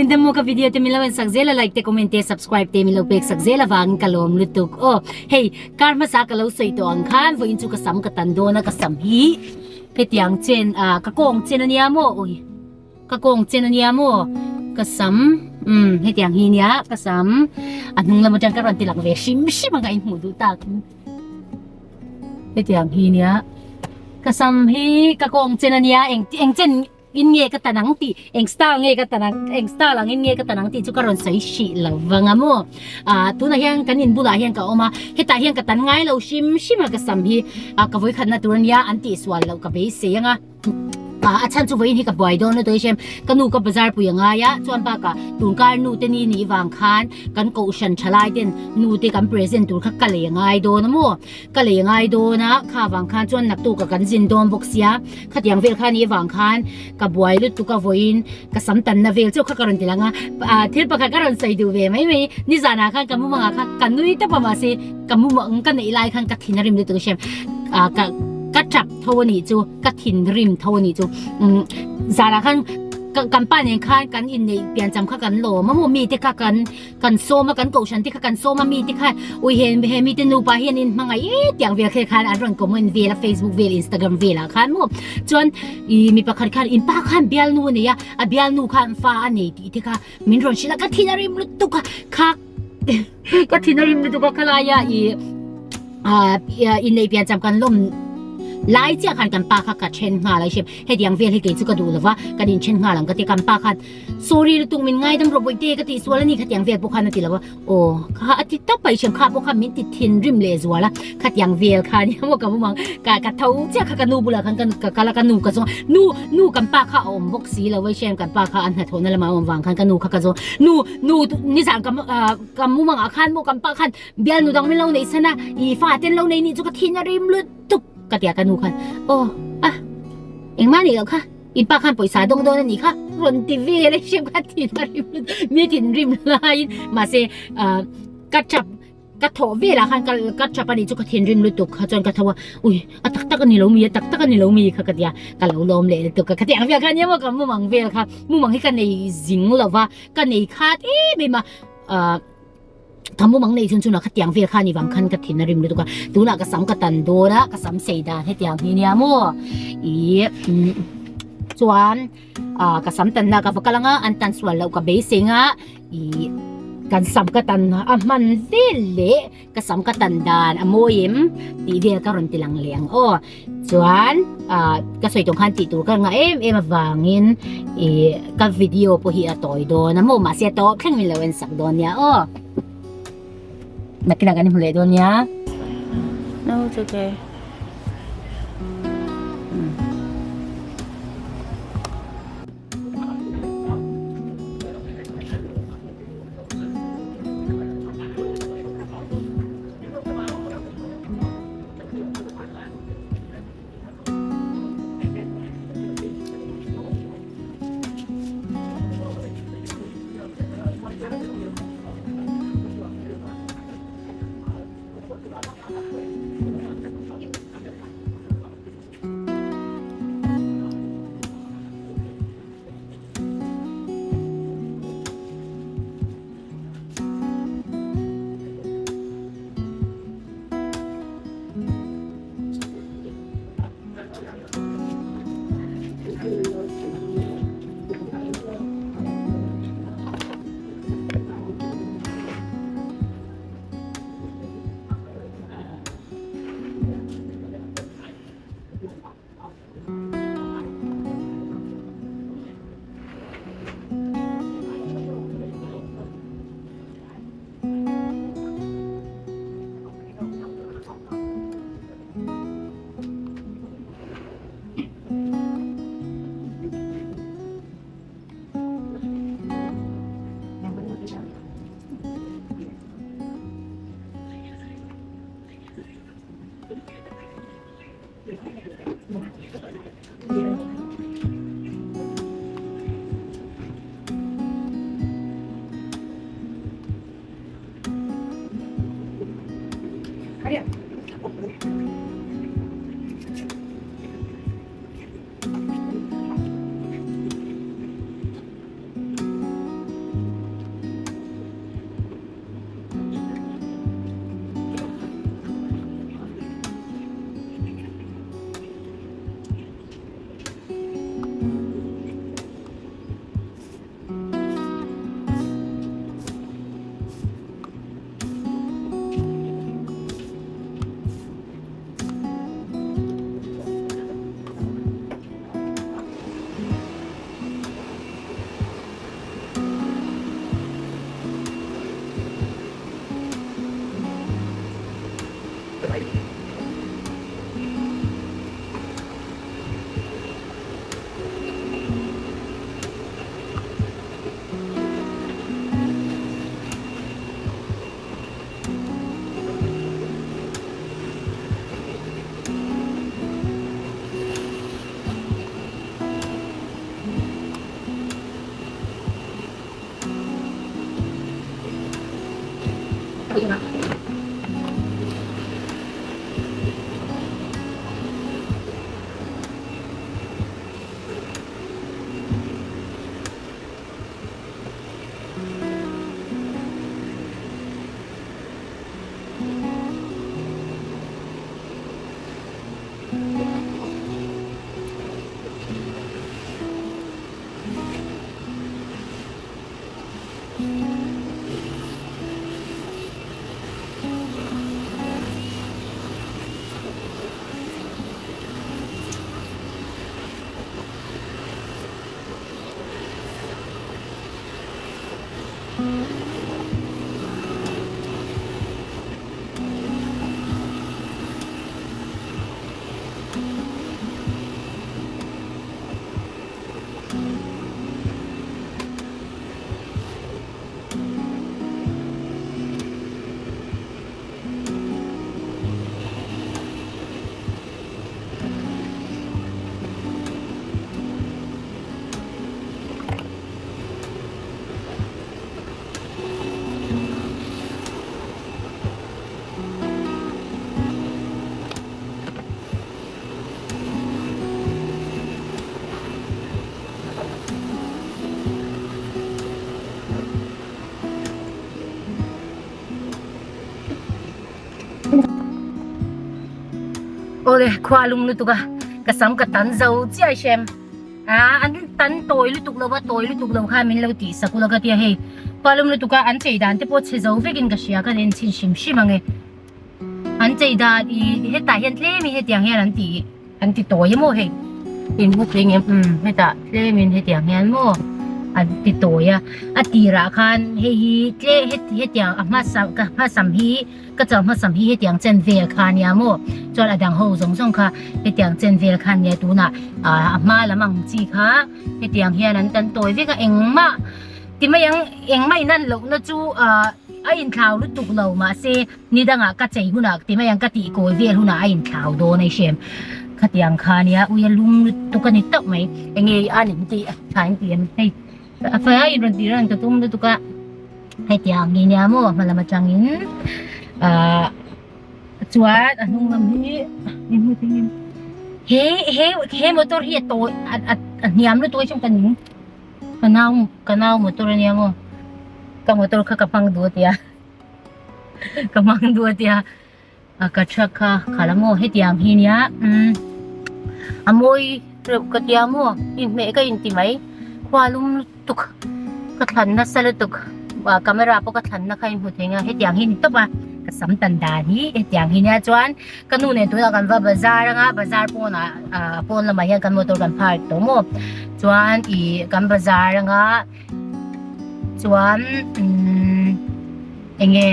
Vawin te maw ka video te min lo en sak zel a like te comment te subscribe te min lo pek sak zel avangin ka lawm lutuk aw. Hei kar hmasa ka lo sawi tawh ang khan vawiin chu ka sam ka tan dawn a ka sam hi hetiang chen ah ka kawng chen ania maw ui ka kawng chen ania maw ka sam umm hetiang hi nia ka sam a hnung lam atang ka rawn ti lang ve hrim hrim ang a inhmuh duh tak. Hetiang hi nia ka sam hi ka kawng chen ania eng eng chen in nge ka tan ang tih eng style nge ka tan ang eng style ang in nge ka tan ang tih chu ka rawn sawi hrih lo vang a maw ah tunah hian kan in bulah hian ka awm a hetah hian ka tan ngai lo hrim hrim a ka sam hi ah ka vawikhatna tur ania an tihsual loh ka beisei ang a. A chhan chu vawiin hi ka buai dawn lutuk a ka nu ka bazar pui a ngai a chuan bakah tunkar nu te ni nih vang khan kan kohhran thalai ten nu te kan present tur kha ka lei a ngai dawn a maw ka lei a ngai dawn a kha vang khan chuan naktuk a kan zin dawn bawk sia khatiang vel kha nih vang khan ka buai lutuk a vawiin ka sam tanna vel chauh kha ka rawn ti lang a thil pakhat ka rawn sawi duh ve mai mai nizanah khan ka mumangah khan ka nui tawp a mahse ka mumang ka neih lai khan ka thin a rim lutuk a hriat ka ka tap tho a nih chu ka thinrim tho a nih chu umm zanah khan kan pa nen khan kan inneih piancham kha kan lawm a maw mite kha kan kan sawm a kan kohhran te kha kan sawm a mite khan ui he he mite nupa hian in hmangaih e tiang vel kher khan an rawn comment vel a facebook vel instagram velah khan maw chuan ih mi pakhat khan in pa khan bialnu a nei a a bialnu khan fa a nei tih te kha min rawn hrilh a ka thin a rim lutuk a kha ka thin a rim lutuk a khalaia ih ah inneih piancham kan lawm lai chiah khan kan pa kha ka then nghal a hriat hetiang vel hi kei chu ka duh lova kan inthen nghal ang ka ti kan pa khan sorry lutuk min ngaidam rawh bawihte ka tihsual a ni khatiang vel pawh khan a ti lova aw kha a ti tawp a i hriam kha pawh khan min ti thinrim leh zual a khatiang vel kha nia maw ka mum ang ka ka tho chiah kha ka nu bulah khan ka kal a ka nu ka zawng nu nu kan pa kha a awm bawk si lo a i hriat kan pa kha a hnathawhna lamah a awm vang khan ka nu kha ka zawng nu nu nizan ka ka mumangah khan maw kan pa khan Bialnu dang min lo neih san a, i fa ten lo nei nih chu ka thin a rim lutuk ka ti a ka nu khan aw a engmah nih loh kha in pa khan pawisa dawng dawn a nih kha rawn ti vel a hriat kha thin a rim lutuk mi thin rim laiin mahse ah ka tap ka thawh velah khan ka ka tap a nih chu ka thin rim lutuk kha chuan ka tho a ui a tak tak a ni lo mi a tak tak a ni lo mi kha ka ti a ka lo lawm leh lutuk a khatiang ang vel kha nia maw ka mumang vel kha mumang hi ka nei zing lo va ka nei khat em em a ah. Ka mumang nei chun chunah khatiang vel kha ni vang khan ka thin a rim lutuk a, tunah ka sam ka tan dawn a, ka sam sei dan hetiang hi nia maw ih chuan ah ka sam tanna ka va kal anga an tan sual loh ka beisei anga ih kan sam ka tan a hman vel leh ka sam ka tan dan a mawi em tih vel ka rawn ti lang leh ang aw chuan ah ka sawi tawng khan tih tur ka ngah em em avangin ih ka video pawh hi a tawi dawn a maw mahse a tawp thleng min lo en sak dawn nia aw nakinah kan inhmu leh dawn nia. No it's okay. Awle khua lung lutuk a ka sam ka tan zo chiah hrem a an tan tawi lutuk lo a tawi lutuk lo khan min lo tih sak ula ka tia hei khua lum lutuk a an chei dan te pawh chhe zo vekin ka hria ka en chhin hrim hrim ang e an chei dan ih hetah hian tlem in hetiang hian an tih An ti tawi maw hei? In hmu thei ngem? Umm hetah tlemin hetiang hian maw an ti tawi a, a tirah khan hei hi tle hetiang a hmasa ka hmasam hi ka chau hmasam hi hetiang chen vel kha nia maw chuan a dang ho zawng zawng kha hetiang chen vel kha nia tunah ah a hma lam ang chi kha hetiang hian an tan tawi vek a engmah ti mai ang engmah inan lohna chu ah a inthlau lutuk lo mahse. Ni dangah ka chei hunah ti mai ang ka tih kawi vel hunah a inthlau dawn a i hrem. Khatiang kha nia ui a lum lutuk a ni tauh mai. Enge i an in tih tha in tih em hei a fai a in rawn tih reng ka tum lutuk a hetiang hi nia maw hma lam atangin ahh chuan a hnung lam hi i hmu thei em he he he motor hi a tawi a a hniam lutuk a i hriat ka ning ka nau ka nau motor a nia maw ka motor kha ka hmang duh a tia. Ka hmang duh a tia a ka truck kha khalh a maw hetiang hi nia umm a mawi reuh ka tia maw inhmeh ka inti mai khua lum lutuk ka thlan nasa lutuk ah camera pawh ka thlan na kha inhmu thei anga hetiang hi a ni tawp a ka sam tan dan hi hetiang hi nia chuan ka nu nen tunah kan va bazar anga bazar pawnah ah pawn lamah hian kan motor kan park tawh maw chuan ih kan bazar anga. Chuan umm enge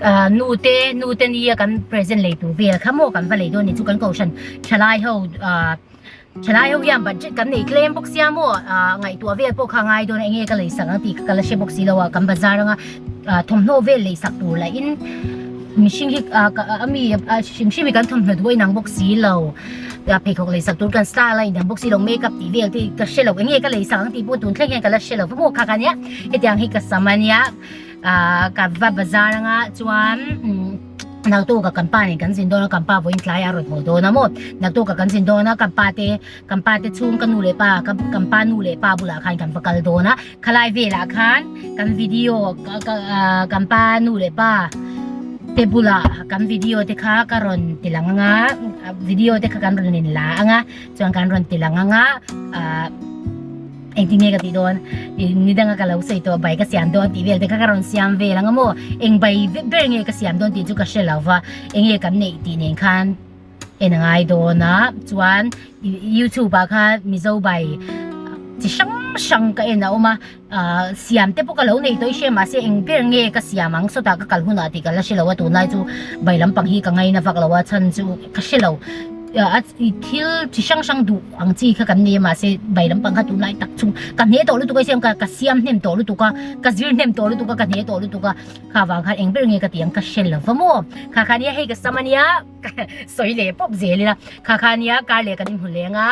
ah nu te nu te nia kan present lei tur vel kha maw kan va lei dawn ni chu kan kohhran thalai ho ah thalai ho hian budget kan nei tlem bawk sia maw ah ngaihtuah vel pawh kha a ngai dawn a enge ka lei sak ang tih kha ka la hre bawk si lo a kan bazar anga ah thawmhnaw vel lei sak tur lah in mihring hi ah ami hrim hrim hi kan thawmhnaw duh a inang bawk si lo. Pheikhawk lei sak tur kan style a inang bawk si lo makeup tih vel te ka hre lo enge ka lei sak ang tih pawh tun thleng hian ka la hre lo maw kha kha nia hetiang hi ka sam a nia ah ka va bazar anga chuan naktuk ah kan pa nen kan zin dawn a kan pa vawiin tlai a rawn haw dawn a maw naktuk ah kan zin dawn a kan pa te kan pa te chhung ka nu leh pa kan pa nu leh pa bulah khan kan va kal dawn a khalai velah khan kan video kan pa nu leh pa te bulah kan video te kha ka rawn ti lang anga video te kha kan rawn in la anga chuan kan rawn ti lang anga ah engtin nge ka tih dawn ni danga ka lo sawi tawh bai ka siam dawn tih vel te kha ka rawn siam vel anga maw eng bai ber nge ka siam dawn tih chu ka hre lo va enge kan neih tih nen khan en a ngai dawn a chuan youtube ah khan mizo bai chi hrang hrang ka en a awm a ah siam te pawh ka lo nei tawh i hria mahse eng ber nge ka siam ang sawtah ka kal hunah tih ka la hre lo a tunlai chu bai lampang hi ka ngaina vak lo a chhan chu ka hre lo ah thil chi hrang hrang duh ang chi kha kan nei a mahse bai lampang kha tunlai tak chung ka hne tawh lutuk a i siam ka siam hnem tawh lutuk a ka zir hnem tawh lutuk a ka hne tawh lutuk a kha vang khan eng ber nge ka tih ang ka hre lo va maw kha kha nia hei ka sam ania. Sawi leh pawp zel ila kha kha nia kar leh kan inhmu leng a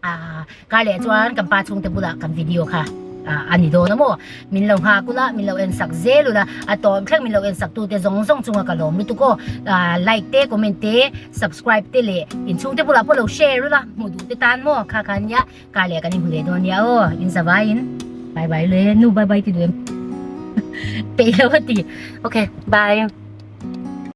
ah kar leh chuan kan pa chhungte bulah kan video kha. A ni dawn a maw? Min lo nghak ula, min lo en sak zel ula, a tawp thleng min lo en sak tute zawng zawng chunga ka lawm lutuk aw. Like te, comment te, subscribe te leh inchhungte bulah pawh lo share ula, hmuh duh te tan maw kha kha nia kar leh kan inhmu leh dawn nia aw. In zavaiin bye bye le, nu bye bye ti duh em? Peih lo a ti. Ok, bye.